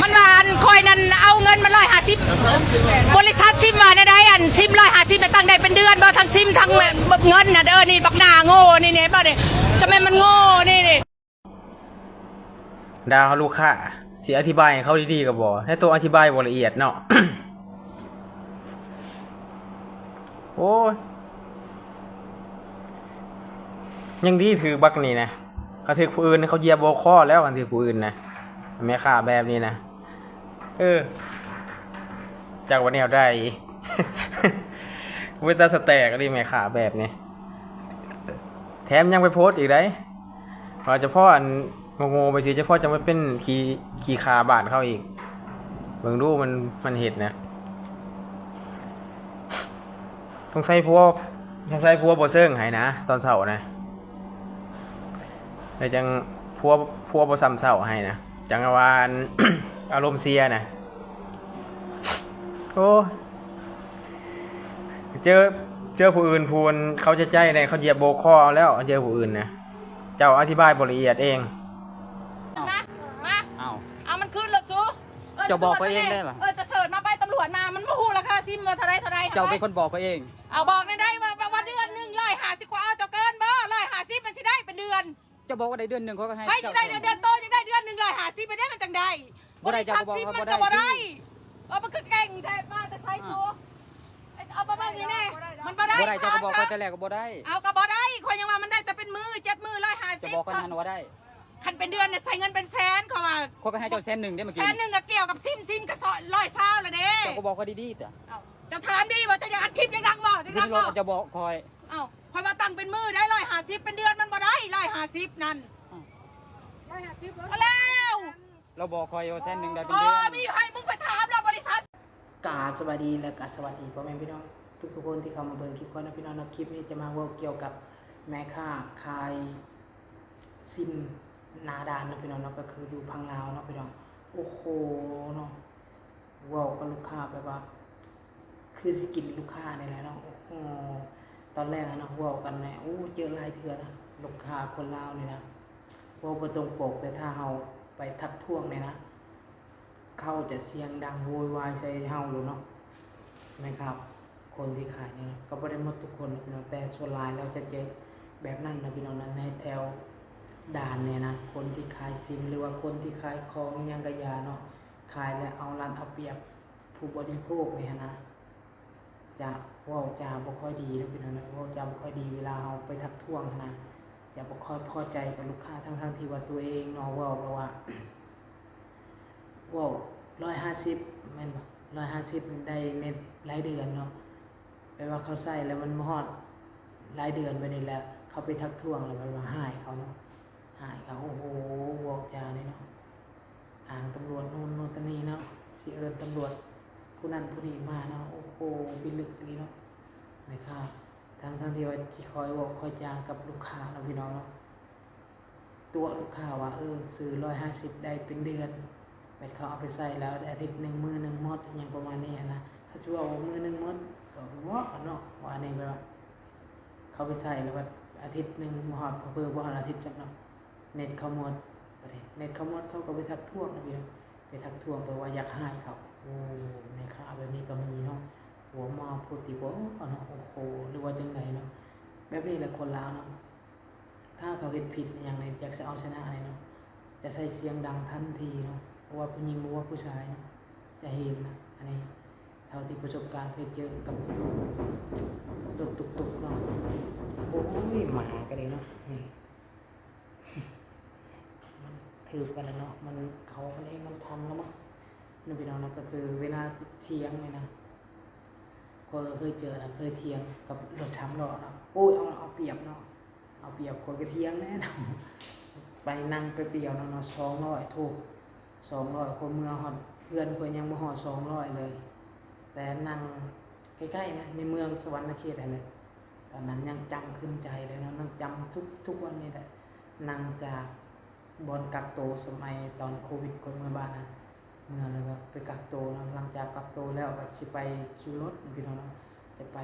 ມັນວ່າອັນຂ້ອຍນັ້ນເອົາເງິນມາຮ້ອຍຫ້າສິບ ບໍລິສັດຊິມວ່າແນວໃດ ອັນຊິມຮ້ອຍຫ້າສິບນະ ຕັ້ງໄດ້ເປັນເດືອນບໍ່ ທັງຊິມທັງເງິນນະ ເອີ ນີ້ບັກໜ້າໂງ່ນີ້ ນີ້ເຫັນບໍ່ນີ້ ກໍແມ່ນມັນໂງ່ນີ້ ນີ້. ດ່າລູກຄ້າ ຊິອະທິບາຍໃຫ້ເຂົາດີໆກໍບໍ່ ແຕ່ໂຕອະທິບາຍບໍ່ລະອຽດເນາະ. ໂອ້ຍ ຍັງດີຖືກບັກນີ້ນະ ຄັນຖືກຜູ້ອື່ນເຂົາຢຽບບໍ່ຄໍແລ້ວ ຄັນຖືກຜູ້ອື່ນນະ ແມ່ຄ້າແບບນີ້ນະ. ເອີ ຈັກວ່າແນວໃດ ເປັນຕາສະແຕກອີ່ຫຼີແມ່ຄ້າແບບນີ້ ແຖມຍັງໄປໂພສອີກໃດ໋ ວ່າຈະພໍອັນໂງ່ໆໄປຊິ ຈະພໍຈະມາເປັນຂີ້ ຂີ້ຂ້າບ້ານເຂົາອີກ ເບິ່ງດູມັນ ມັນເຮັດນະ. ສົງໄສຜົວ ສົງໄສຜົວບໍ່ເຊີງໃຫ້ນະ ຕອນເຊົ້ານະ ແລ້ວຈັ່ງຜົວ ຜົວບໍ່ຊ້ຳເຊົ້າໃຫ້ນະ ຈັ່ງວ່າ ອາລົມເສຍນະ. ໂອ້ ເຈີ ເຈີຜູ້ອື່ນ ຜູ້ເຂົາໃຈໃຈແດ່ ເຂົາຢຽບໂບຄໍເອົາແລ້ວ ເຈີຜູ້ອື່ນນະ ເຈົ້າອະທິບາຍບໍ່ລະອຽດເອງ. ມາ ມາ ເອົາ ເອົາມັນຄືນໂລດສູ. ເຈົ້າບອກຂ້ອຍເອງໄດ້ຫວາ? ເອີ ຕະເສີດມາ ໄປຕຳຫຼວດມາ ມັນບໍ່ຮູ້ລາຄາຊິມວ່າເທົ່າໃດເທົ່າໃດ. ເຈົ້າເປັນຄົນບອກຂ້ອຍເອງ. ເອົາບອກແນວໃດວ່າ ວ່າເດືອນໜຶ່ງຮ້ອຍຫ້າສິບ ຂ້ອຍເອົາເຈົ້າເກີນບໍ່ ຮ້ອຍຫ້າສິບມັນຊິໄດ້ເປັນເດືອນ? ເຈົ້າບອກວ່າໄດ້ເດືອນໜຶ່ງ ຂ້ອຍກໍໃຫ້. ໃຜຊິໄດ້ເດືອນ ໂຕຈັ່ງໄດ້ເດືອນໜຶ່ງຮ້ອຍຫ້າສິບ ແນວໃດມັນຈັ່ງໄດ້? ບໍ່ໄດ້ ເຈົ້າກໍບອກວ່າບໍ່ໄດ້. ເອີ ມັນຄືເກັ່ງແທ້ ມາແຕ່ໃສໂຊ? ເອົາມາເບິ່ງນີ້ແນ່ ມັນບໍ່ໄດ້. ບໍ່ໄດ້ ເຈົ້າກໍບອກຂ້ອຍແຕ່ແລກວ່າບໍ່ໄດ້. ເອົາກໍບໍ່ໄດ້ ຂ້ອຍຍັງວ່າມັນໄດ້ແຕ່ເປັນມື້ ເຈັດມື້ ຮ້ອຍຫ້າສິບ. ເຈົ້າບອກຂ້ອຍຫັ້ນວ່າໄດ້. ຄັນເປັນເດືອນນະໃຊ້ເງິນເປັນແສນ ເຂົາວ່າ. ຂ້ອຍກໍໃຫ້ເຈົ້າແສນໜຶ່ງເດ້ ເມື່ອກີ້. ແສນໜຶ່ງກໍກ່ຽວກັບຊິມ ຊິມກໍຮ້ອຍຊາວແລ້ວເດ້. ເຈົ້າກໍບອກຂ້ອຍດີໆ ເຈົ້າ. ເອົ້າ ເຈົ້າຖາມດີວ່າເຈົ້າຢາກອັດຄລິບ ຢາກດັງບໍ່ ຢາກດັງບໍ່? ເຈົ້າບອກຂ້ອຍ. ເອົ້າ ຂ້ອຍວ່າຕັ້ງເປັນມື້ໄດ້ ຮ້ອຍຫ້າສິບ ເປັນເດືອນມັນບໍ່ໄດ້ ຮ້ອຍຫ້າສິບນັ້ນ. ເອົາ ເອົາແລ້ວ ລາວບອກຂ້ອຍວ່າແສນໜຶ່ງໄດ້ເປັນເດືອນ. ມີໃຜ ມຶງໄປຖາມລາວບໍລິສັດ. ກາບສະບາຍດີ ແລະກະສະຫວັດດີພໍ່ແມ່ພີ່ນ້ອງທຸກໆຄົນທີ່ເຂົ້າມາເບິ່ງຄລິບຂອງພີ່ນ້ອງເນາະ. ຄລິບນີ້ຈະມາເວົ້າກ່ຽວກັບແມ່ຄ້າຂາຍຊິມໜ້າດ່ານເນາະພີ່ນ້ອງເນາະ ກໍຄືຢູ່ຝັ່ງລາວເນາະພີ່ນ້ອງ. ໂອ້ໂຫເນາະ ເວົ້າກັບລູກຄ້າແບບວ່າ ຄືຊິກິນລູກຄ້ານີ້ແຫຼະເນາະ. ໂອ້ໂຫ ຕອນແລກຫັ້ນເນາະ ເວົ້າກັນແຫຼະ ໂອ້ ເຈີຫຼາຍເທື່ອນະ ລູກຄ້າຄົນລາວນີ້ນະ ເວົ້າບໍ່ຕົງປົກ ແຕ່ຖ້າເຮົາໄປທັກທ້ວງນີ້ນະ ເຂົາຈະສຽງດັງໂວຍວາຍໃສ່ເຮົາໂລດເນາະ. ແມ່ນຄັບ ຄົນທີ່ຂາຍນີ້ນະ ກໍບໍ່ໄດ້ໝົດທຸກຄົນນະພີ່ນ້ອງ ແຕ່ສ່ວນຫຼາຍແລ້ວຈະເຈີແບບນັ້ນນະພີ່ນ້ອງ ໃນແຖວດ່ານນີ້ນະ ຄົນທີ່ຂາຍຊິມ ຫຼືວ່າຄົນທີ່ຂາຍຂອງອີ່ຫຍັງກະຢ່າເນາະ ຂາຍແລ້ວເອົາລັດເອົາປຽບຜູ້ບໍລິໂພກນີ້ຫັ້ນນະ. ຈະເວົ້າຈາບໍ່ຄ່ອຍດີເນາະພີ່ນ້ອງເນາະ ເວົ້າຈາບໍ່ຄ່ອຍດີ ເວລາເຮົາໄປທັກທ້ວງຫັ້ນນະ ຈະບໍ່ຄ່ອຍພໍໃຈກັບລູກຄ້າ ທັງໆທີ່ວ່າຕົວເອງເນາະ ເວົ້າແບບວ່າ ເວົ້າຮ້ອຍຫ້າສິບແມ່ນບໍ່ ຮ້ອຍຫ້າສິບໄດ້ເນັດລາຍເດືອນເນາະ ແປວ່າເຂົາໃຊ້ແລ້ວມັນບໍ່ຮອດລາຍເດືອນ ບາດນີ້ແລ້ວເຂົາໄປທັກທ້ວງ ແລ້ວແບບວ່າຮ້າຍເຂົາເນາະ ຮ້າຍເຂົາ ໂອ້ໂຫ ເວົ້າຈານີ້ເນາະ ອ້າງຕຳຫຼວດໂນ່ນໂນ່ນຕານີ້ເນາະ ຊິເອີ້ນຕຳຫຼວດຜູ້ນັ້ນຜູ້ນີ້ມາເນາະ. ໂອ້ໂຫ ພິລຶກອີ່ຫຼີເນາະ ແມ່ຄ້າ ທັງໆທີ່ວ່າຊິຄອຍເວົ້າຄອຍຈາກັບລູກຄ້າເນາະພີ່ນ້ອງເນາະ ຕົວະລູກຄ້າວ່າ ເອີ ຊື້ຮ້ອຍຫ້າສິບໄດ້ເປັນເດືອນ ແບບເຂົາເອົາໄປໃຊ້ແລ້ວອາທິດໜຶ່ງມື້ໜຶ່ງໝົດ ອີ່ຫຍັງປະມານນີ້ຫັ້ນນະ. ເຂົາຊິເວົ້າວ່າມື້ໜຶ່ງໝົດ ກໍບໍ່ເນາະ ວ່າອັນນີ້ແບບວ່າ ເຂົາໄປໃຊ້ແລ້ວບັດອາທິດໜຶ່ງບໍ່ຮອດ ເຜີໆບໍ່ຮອດອາທິດຊ້ຳເນາະ ເນັດເຂົາໝົດ. ບັດນີ້ເນັດເຂົາໝົດ ເຂົາກໍໄປທັກທ້ວງນະພີ່ນ້ອງ ໄປທັກທ້ວງ ແປວ່າຢາກຮ້າຍເຂົາ. ໂອ້ ແມ່ຄ້າແບບນີ້ກໍມີເນາະ ຫົວໝໍຜູ້ຕິບໍ່ເນາະ ໂອ້ໂຫ ຫຼືວ່າຈັ່ງໃດເນາະ. ແບບນີ້ແຫຼະຄົນລາວເນາະ ຖ້າເຂົາເຮັດຜິດອີ່ຫຍັງນີ້ ຢາກຊິເອົາຊະນະນີ້ເນາະ ຈະໃຊ້ສຽງດັງທັນທີເນາະ ບໍ່ວ່າຜູ້ຍິງບໍ່ວ່າຜູ້ຊາຍເນາະ ຈະເຫັນນະ. ອັນນີ້ເທົ່າທີ່ປະສົບການເຄີຍເຈີກັບລົດຕຸກໆເນາະ. ໂອ້ຍ ໝາກໍດີເນາະ ນີ້ ມັນຖືກກັນແລ້ວເນາະ ມັນເຂົາກັນເອງ ມັນຄັນແລ້ວເນາະ ພີ່ນ້ອງເນາະ. ກໍຄືເວລາຖຽງນີ້ນະ ຂ້ອຍກໍເຄີຍເຈີນະ ເຄີຍຖຽງກັບລົດສາມລໍ້ເນາະ ໂອ້ຍ ເອົາ ເອົາປຽບເນາະ ເອົາປຽບ. ຂ້ອຍກໍຖຽງແນ່ເນາະ ໄປນັ່ງແປັບດຽວເນາະ ສອງຮ້ອຍ ໂທ້ ສອງຮ້ອຍ ຂ້ອຍເມືອຮອດເຮືອນ ຂ້ອຍຍັງບໍ່ຮອດສອງຮ້ອຍເລີຍ ແຕ່ນັ່ງໃກ້ໆນະ ໃນເມືອງສະຫວັນນະເຂດຫັ້ນແຫຼະ. ຕອນນັ້ນຍັງຈຳຂຶ້ນໃຈເລີຍເນາະ ຍັງຈຳທຸກ ທຸກວັນນີ້ແຫຼະ ນັ່ງຈາກບ່ອນກັກໂຕ ສະໄໝຕອນໂຄວິດ ຂ້ອຍເມືອບ້ານນະ ເມືອແລ້ວກໍໄປກັກໂຕເນາະ. ຫຼັງຈາກກັກໂຕແລ້ວກໍຊິໄປຄິວລົດພີ່ນ້ອງເນາະ ຈະໄປ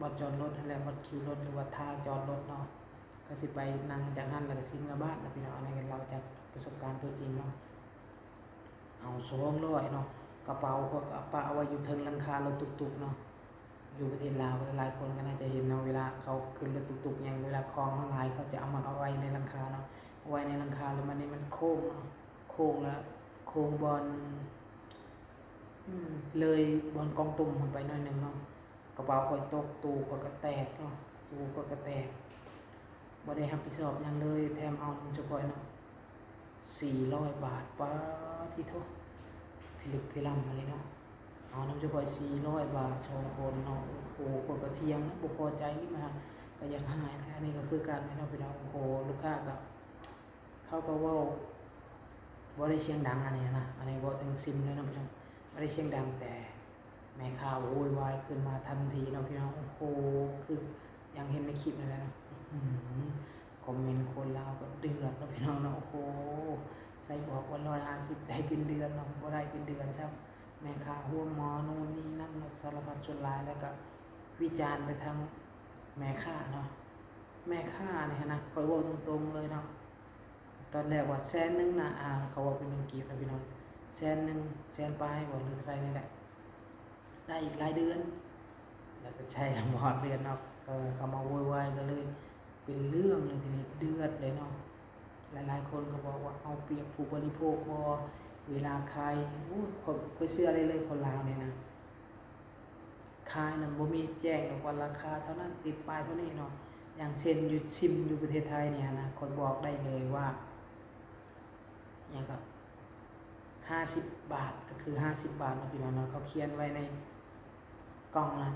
ບ່ອນຈອດລົດຫັ້ນແຫຼະ ບ່ອນຄິວລົດ ຫຼືວ່າທ່າຈອດລົດເນາະ ກໍຊິໄປນັ່ງຈາກຫັ້ນ ແລ້ວກໍຊິເມືອບ້ານນະພີ່ນ້ອງ. ອັນນີ້ກໍເລົ່າຈາກປະສົບການຕົວຈິງເນາະ. ເອົາສອງຮ້ອຍເນາະ, ກະເປົາຂ້ອຍກໍປະໄວ້ຢູ່ເທິງຫຼັງຄາລົດຕຸກໆເນາະ. ຢູ່ປະເທດລາວ ຫຼາຍໆຄົນກໍໜ້າຈະເຫັນເນາະ, ເວລາເຂົາຂຶ້ນລົດຕຸກໆຫຍັງ ເວລາຂອງເຮົາຫຼາຍ ເຂົາຈະເອົາມາເອົາໄວ້ໃນຫຼັງຄາເນາະ, ເອົາໄວ້ໃນຫຼັງຄາ ແລ້ວມັນນີ້ມັນໂຄ້ງເນາະ, ໂຄ້ງແລ້ວ ໂຄ້ງບ່ອນ ອືມ ເລີຍບ່ອນກອງຕຸ່ມເຮົາໄປໜ້ອຍໜຶ່ງເນາະ, ກະເປົາຂ້ອຍຕົກ, ຕູ້ຂ້ອຍກໍແຕກເນາະ, ຕູ້ຂ້ອຍກໍແຕກ. ບໍ່ໄດ້ຮັບຜິດຊອບຫຍັງເລີຍ, ແຖມເອົານຳເຈົ້າຂ້ອຍເນາະ ສີ່ຮ້ອຍບາດ. ປາດໂທ້ ພິລຶກພິລຳອີ່ຫຼີເນາະ, ເອົານຳເຈົ້າຂ້ອຍສີ່ຮ້ອຍບາດສອງຄົນເນາະ. ໂອ້ໂຫ ຂ້ອຍກໍຖຽງນະ, ບໍ່ພໍໃຈນີ້ມາ ກໍຢາກຮ້າຍນະ. ອັນນີ້ກໍຄືກັນເນາະພີ່ນ້ອງ. ໂອ້ໂຫ ລູກຄ້າກໍ ເຂົາກໍເວົ້າບໍ່ໄດ້ສຽງດັງ ອັນນີ້ນະ, ອັນນີ້ເວົ້າເຖິງຊິມເລີຍເນາະພີ່ນ້ອງ, ບໍ່ໄດ້ສຽງດັງ ແຕ່ແມ່ຄ້າໂວຍວາຍຂຶ້ນມາທັນທີເນາະພີ່ນ້ອງ. ໂອ້ໂຫ ຄືຢ່າງເຫັນໃນຄລິບນັ້ນແຫຼະເນາະ. ອືຫື ຄອມເມັນຄົນລາວກໍເດືອດເນາະພີ່ນ້ອງເນາະ. ໂອ້ໂຫ ໃສ່ບອກວ່າຮ້ອຍຫ້າສິບ ໄດ້ເປັນເດືອນເນາະ, ບໍ່ໄດ້ເປັນເດືອນຊ້ຳ. ແມ່ຄ້າຮ່ວມໝໍນູ່ນນີ້ນັ້ນເນາະ ສາລະພັດ. ສ່ວນຫຼາຍແລ້ວກໍວິຈານໄປທາງແມ່ຄ້າເນາະ. ແມ່ຄ້ານີ້ຫັ້ນນະ ຂ້ອຍເວົ້າຕົງໆເລີຍເນາະ, ຕອນແລກວ່າແສນໜຶ່ງນະ, ອ່າ ເຂົາເວົ້າເປັນເງິນກີບນະພີ່ນ້ອງ, ແສນໜຶ່ງ ແສນປາຍບໍ ຫຼືເທົ່າໃດນີ້ແຫຼະ, ໄດ້ອີກຫຼາຍເດືອນ. ແລ້ວໄປໃຊ້ແລ້ວບໍ່ຮອດເດືອນເນາະ, ກໍເຂົາມາໂວຍວາຍ ກໍເລີຍເປັນເລື່ອງເລີຍທີນີ້, ເດືອດເລີຍເນາະ. ຫຼາຍໆຄົນກໍບອກວ່າເອົາປຽບຜູ້ບໍລິໂພກບໍ ເວລາຂາຍ. ໂອ້ຍ ຂ້ອຍ ຂ້ອຍເຊື່ອໄດ້ເລີຍ ຄົນລາວນີ້ນະ ຂາຍນັ້ນບໍ່ມີແຈ້ງດອກວ່າລາຄາເທົ່ານັ້ນ ຕິດປ້າຍເທົ່ານີ້ເນາະ. ຢ່າງເຊັ່ນຢູ່ ຊິມຢູ່ປະເທດໄທນີ້ນະ ຂ້ອຍບອກໄດ້ເລີຍວ່າ ຫຍັງກໍ ຫ້າສິບບາດ ກໍຄືຫ້າສິບບາດເນາະພີ່ນ້ອງເນາະ, ເຂົາຂຽນໄວ້ໃນກ່ອງນັ້ນ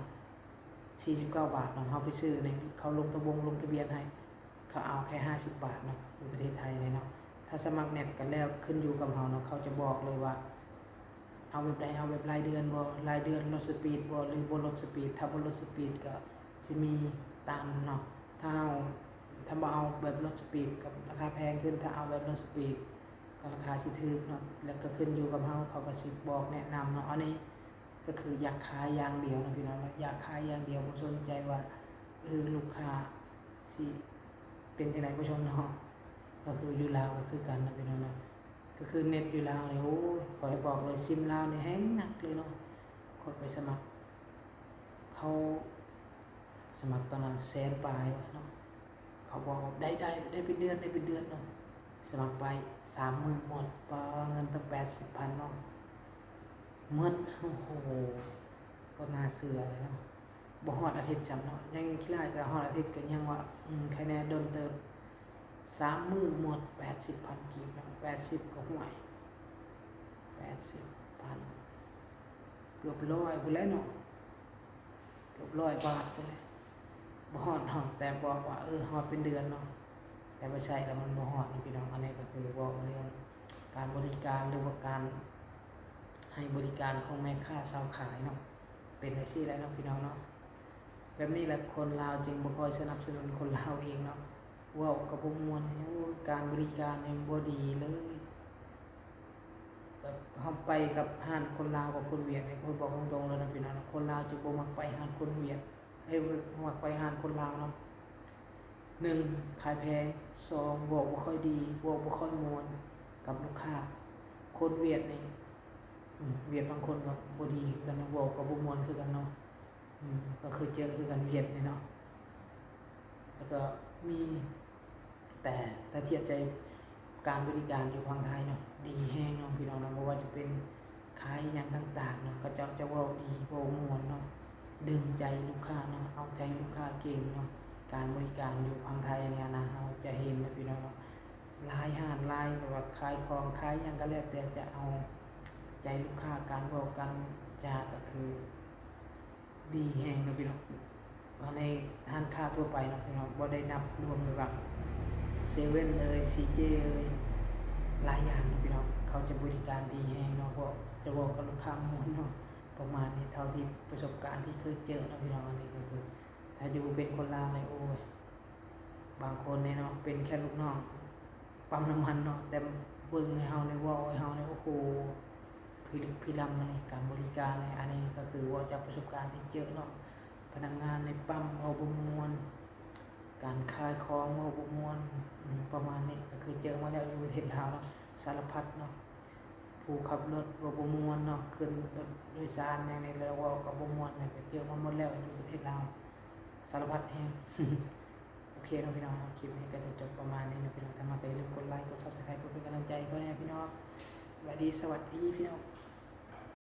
ສີ່ສິບເກົ້າບາດເນາະ. ເຮົາໄປຊື້ໃນ ເຂົາລົງທະບົງ ລົງທະບຽນໃຫ້ ເຂົາເອົາແຄ່ຫ້າສິບບາດເນາະ ຢູ່ປະເທດໄທນີ້ເນາະ. ຖ້າສະໝັກແນັດກໍແລ້ວ ຂຶ້ນຢູ່ກັບເຮົາເນາະ, ເຂົາຈະບອກເລີຍວ່າ ເອົາແບບໃດ, ເອົາແບບລາຍເດືອນບໍ ລາຍເດືອນ ລົດສະປີດບໍ ຫຼືບໍ່ລົດສະປີດ. ຖ້າບໍ່ລົດສະປີດກໍຊິມີຕາມເນາະ, ຖ້າເຮົາ ຖ້າບໍ່ເອົາແບບລົດສະປີດກໍລາຄາແພງຂຶ້ນ, ຖ້າເອົາແບບລົດສະປີດກໍລາຄາຊິຖືກເນາະ. ແລ້ວກໍຂຶ້ນຢູ່ກັບເຮົາ, ເຂົາກໍຊິບອກແນະນຳເນາະ. ອັນນີ້ກໍຄືຢາກຂາຍຢ່າງດຽວເນາະພີ່ນ້ອງເນາະ, ຢາກຂາຍຢ່າງດຽວ, ບໍ່ສົນໃຈວ່າ ເອີ ລູກຄ້າຊິເປັນຈັ່ງໃດຜູ້ຊົມເນາະ. ກໍຄືຢູ່ລາວກໍຄືກັນເນາະພີ່ນ້ອງເນາະ, ກໍຄືເນັດຢູ່ລາວນີ້ ໂອ້ຍ ຂ້ອຍບອກເລີຍ ຊິມລາວນີ້ແຮງໜັກເລີຍເນາະ. ຂ້ອຍໄປສະໝັກ ເຂົາສະໝັກຕອນນັ້ນແສນປາຍເນາະ, ເຂົາບອກວ່າໄດ້ ໄດ້ ໄດ້ເປັນເດືອນ ໄດ້ເປັນເດືອນເນາະ. ສະໝັກໄປສາມມື້ໝົດ, ປາ ເງິນຕັ້ງແປດສິບພັນເນາະ ໝົດ. ໂອ້ໂຫ ບໍ່ໜ້າເຊື່ອເລີຍເນາະ. ບໍ່ຮອດອາທິດຊ້ຳເນາະ, ຍັງຂີ້ລ້າຍ ກໍຮອດອາທິດກໍຍັງວ່າ ອືມ ໄຄແນ່ດົນເຕີບ. ສາມມື້ໝົດ ແປດສິບພັນກີບເນາະ, ແປດສິບກໍ ຫ້ວຍ ແປດສິບພັນ ເກືອບຮ້ອຍພຸ້ນແຫຼະເນາະ, ເກືອບຮ້ອຍບາດພຸ້ນແຫຼະ. ບໍ່ຮອດເນາະ, ແຕ່ບອກວ່າ ເອີ ຮອດເປັນເດືອນເນາະ, ແຕ່ໄປໃຊ້ແລ້ວມັນບໍ່ຮອດເນາະພີ່ນ້ອງ. ອັນນີ້ກໍຄືເວົ້າເລື່ອງການບໍລິການ ຫຼືວ່າການໃຫ້ບໍລິການຂອງແມ່ຄ້າຊາວຂາຍເນາະ. ເປັນຈັ່ງຊີ້ແຫຼະເນາະພີ່ນ້ອງເນາະ, ແບບນີ້ແຫຼະຄົນລາວຈຶ່ງບໍ່ຄ່ອຍສະໜັບສະໜູນຄົນລາວເອງເນາະ. ເວົ້າກໍບໍ່ມ່ວນ, ໂອ້ຍ ການບໍລິການນີ້ບໍ່ດີເລີຍ. ແບບເຮົາໄປກັບຮ້ານຄົນລາວກັບຄົນຫວຽດນີ້ ຂ້ອຍບອກຕົງໆເລີຍເນາະພີ່ນ້ອງເນາະ, ຄົນລາວຈະບໍ່ມັກໄປຮ້ານຄົນຫວຽດ ເອີ ບໍ່ມັກໄປຮ້ານຄົນລາວເນາະ. ໜຶ່ງ ຂາຍແພງ, ສອງ ເວົ້າບໍ່ຄ່ອຍດີ, ເວົ້າບໍ່ຄ່ອຍມ່ວນກັບລູກຄ້າ. ຄົນຫວຽດນີ້ ອືມ ຫວຽດບາງຄົນກໍບໍ່ດີຄືກັນເນາະ, ເວົ້າກໍບໍ່ມ່ວນຄືກັນເນາະ. ອືມ ກໍເຄີຍເຈີຄືກັນ ຫວຽດນີ້ເນາະ. ແລ້ວກໍມີ ແຕ່ຖ້າທຽບໃສ່ການບໍລິການຢູ່ຝັ່ງໄທເນາະ ດີແຮງເນາະພີ່ນ້ອງເນາະ, ບໍ່ວ່າຈະເປັນຂາຍອີ່ຫຍັງຕ່າງໆເນາະ ເຂົາເຈົ້າຈະເວົ້າດີ ເວົ້າມ່ວນເນາະ, ດຶງໃຈລູກຄ້າເນາະ, ເອົາໃຈລູກຄ້າເກັ່ງເນາະ. ການບໍລິການຢູ່ຝັ່ງໄທນີ້ນະ ເຮົາຈະເຫັນນະພີ່ນ້ອງເນາະ, ຫຼາຍຮ້ານຫຼາຍ ແບບວ່າຂາຍຂອງຂາຍຫຍັງກໍແລ້ວແຕ່ ຈະເອົາໃຈລູກຄ້າ, ການເວົ້າການຈາກໍຄື ດີແຮງເນາະພີ່ນ້ອງ. ອັນນີ້ຮ້ານຄ້າທົ່ວໄປເນາະພີ່ນ້ອງ, ບໍ່ໄດ້ນັບລວມແບບວ່າເຊເວັ່ນເອີຍ ຊີເຈເອີຍ ຫຼາຍຢ່າງເນາະພີ່ນ້ອງ, ເຂົາຈະບໍລິການດີແຮງເນາະ, ເພາະຈະເວົ້າກັບລູກຄ້າມ່ວນເນາະ. ປະມານນີ້ ເທົ່າທີ່ປະສົບການທີ່ເຄີຍເຈີເນາະພີ່ນ້ອງ. ອັນນີ້ກໍຄື ຖ້າຢູ່ເປັນຄົນລາວນີ້ ໂອ້ຍ ບາງຄົນນີ້ເນາະ ເປັນແຄ່ລູກນ້ອງ ປ້ຳນ້ຳມັນເນາະ, ແຕ່ເບິ່ງໃຫ້ເຮົານີ້ ເວົ້າໃຫ້ເຮົານີ້ ໂອ້ໂຫ ພິລຶກພິລຳນີ້ ການບໍລິການນີ້. ອັນນີ້ກໍຄືເວົ້າຈາກປະສົບການທີ່ເຈີເນາະ, ພະນັກງານໃນປ້ຳເວົ້າບໍ່ມ່ວນ, ການຂາຍຂອງເວົ້າບໍ່ມ່ວນ ອືມ ປະມານນີ້. ກໍຄືເຈີມາແລ້ວຢູ່ປະເທດລາວເນາະ, ສາລະພັດເນາະ. ຜູ້ຂັບລົດເວົ້າບໍ່ມ່ວນເນາະ, ຂຶ້ນລົດໂດຍສານຫຍັງນີ້ແລ້ວເວົ້າກໍບໍ່ມ່ວນ, ແລ້ວກໍເຈີມາໝົດແລ້ວຢູ່ປະເທດລາວ ສາລະພັດແຮງ. ໂອເຄເນາະພີ່ນ້ອງ, ຄລິບນີ້ກໍຈະຈົບປະມານນີ້ເນາະພີ່ນ້ອງ. ຖ້າມັກກໍຢ່າລືມກົດໄລ ກົດ Subscribe ເພື່ອເປັນກຳລັງໃຈໃຫ້ຂ້ອຍແດ່ພີ່ນ້ອງ. ສະບາຍດີ ສະຫວັດດີພີ່ນ້ອງ.